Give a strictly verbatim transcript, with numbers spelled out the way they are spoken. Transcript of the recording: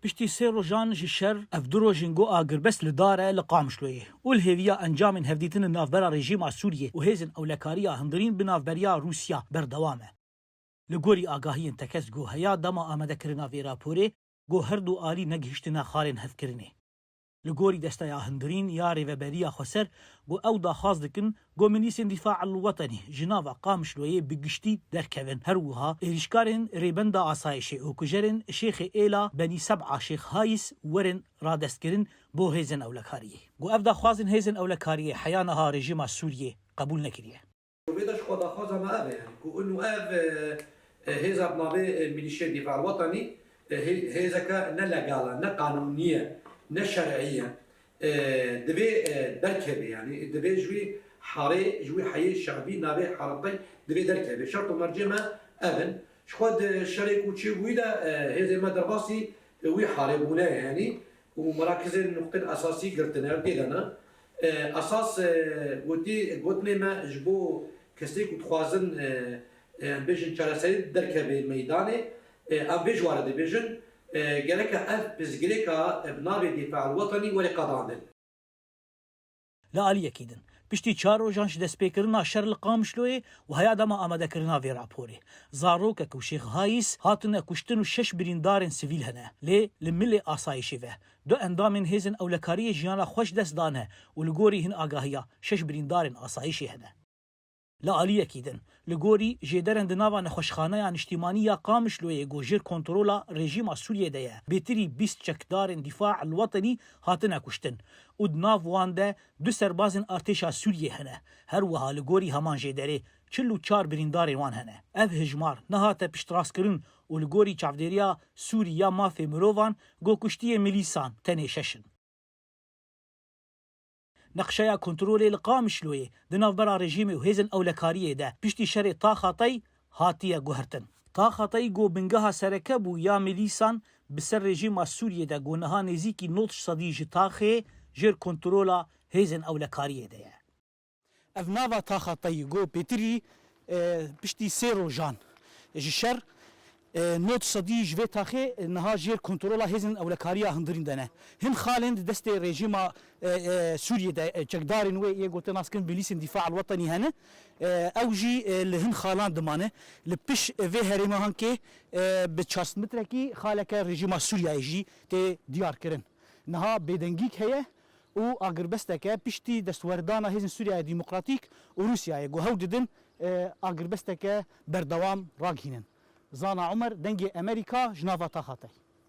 Piştî sê rojan ji şer, ev du roj in ku agirbest li dar e li Qamişloyê û li hêviya encamên hevdîtin li navbera rejîma Sûriyê û hêzên ewlekariya hundirîn bi navberiya Rûsya berdewam e. Li gorî agahiyên tekez ku heya dema amadekirina vê raporê, ku her du alî negihiştine xalên hevkirinê. Li gorî Desteya Hundirîn ya Rêveberiya Xweser, ku ew daxwaz dikin, ku milîsên Dîfa el Wetenî ji nava Qamişloyê bi giştî derkevin. Her wiha êrîşkarên Rêbenda Asayişê û kujerên Şêxê Êla Benî Seb'a Şêx Hayîs werin radestkirin bo hêzên ewlekariyê. Ku ev daxwazên hêzên ewlekariyê heya niha rejîma Sûriyê qebûl nekiriye. Vê de ji xwe daxwaza me ev e, yani, ku inu ev, e, e, hêza bi navê, e, Milîşê Dîfa el Wetenî, e, hê-, hêzeke ne legal e, ne qanûnî ye, ne şer'î ye. E, divê, e, derkeve, yani, divê ji wî harê, ji wî heyê şevbî navê Harabey divê derkeve. Şert û mercê me ev in. Ji xwe di şerê ku çêbûyî de, e, hêzê me derbasî, e, wî harê bûne, yani. û merakizên nuqtên esasî girtine, ev tê de ne. E, esas, e, gotî, gotinê me ji bo kesê ku dixwazin, e, e, em bêjin çareserî derkeve meydanê, e, em vê ji ware dibêjin, e, gereke ev pirsgirêka, e, bi navê Dîfa el Wetenî were qedandin. Li aliyekî din, piştî çar rojan ji destpêkirina şer li Qamişloyê û heya dema amadekirina vê raporê, zarokek û Şêx Hayîs hatine kuştin û şeş birîndarên sivîl hene. Lê li milê asayişê ve du endamên hêzên ewlekariyê jiyana xwe ji dest dane û li gorî hin agahiya şeş birîndarên asayişê hene. Li aliyekî din, li gorî jêderên di nava Nexweşxaneya Niştîmanî ya Qamişloyê ku jêr kontrola rejîma Sûriyê de ye, bêtirî bîst çekdarên Dîfa el Wetenî hatine kuştin û di nav wan de du serbazên artêşa Sûriyê hene. Her wiha li gorî heman jêderê çil û çar birîndarên wan hene. Ev hijmar nehate piştrastkirin û li gorî Çavdêriya Sûrî ya Mafê Mirovan ku kuştiyê milîsan tenê şeş in. Nexşeya kontrolê li Qamişloyê di navbera rejîmê û hêzên ewlekariyê de piştî şerê Taxatey hatiye guhertin. Taxatey ku bingeha sereke bû ya milîsan bi ser rejîma Sûriyê de ku niha nêzîkî nod sedî ji taxê jêr kontrola hêzên ewlekariyê de ye. Ev nava Taxatey ku pêtirî, e, piştî sê rojan ji şer, e, nod sedî ji vê taxê niha jêr kontrola hêzên ewlekariya hundirîn de ne. Hin xalên di destê rejîma, e, e, Sûriyê de, e, çekdarên wê yê gote naskirin milîsên Dîfa el Wetenî hene. E, ew jî, e, li hin xalan dimane. Li piş vê herêma hankê, e, bi çar sed metrekî xaleke rejîma Sûriyeyê jî tê diyar kirin. Niha bêdengîk heye û agirbesteke piştî destwerdana Hêzên Sûriya Demokratîk û Rûsyayê ku hewl didin, e, agirbesteke berdewam ragihînin. Zana Umer, Dengê Emerîka, ji nava Taxatey.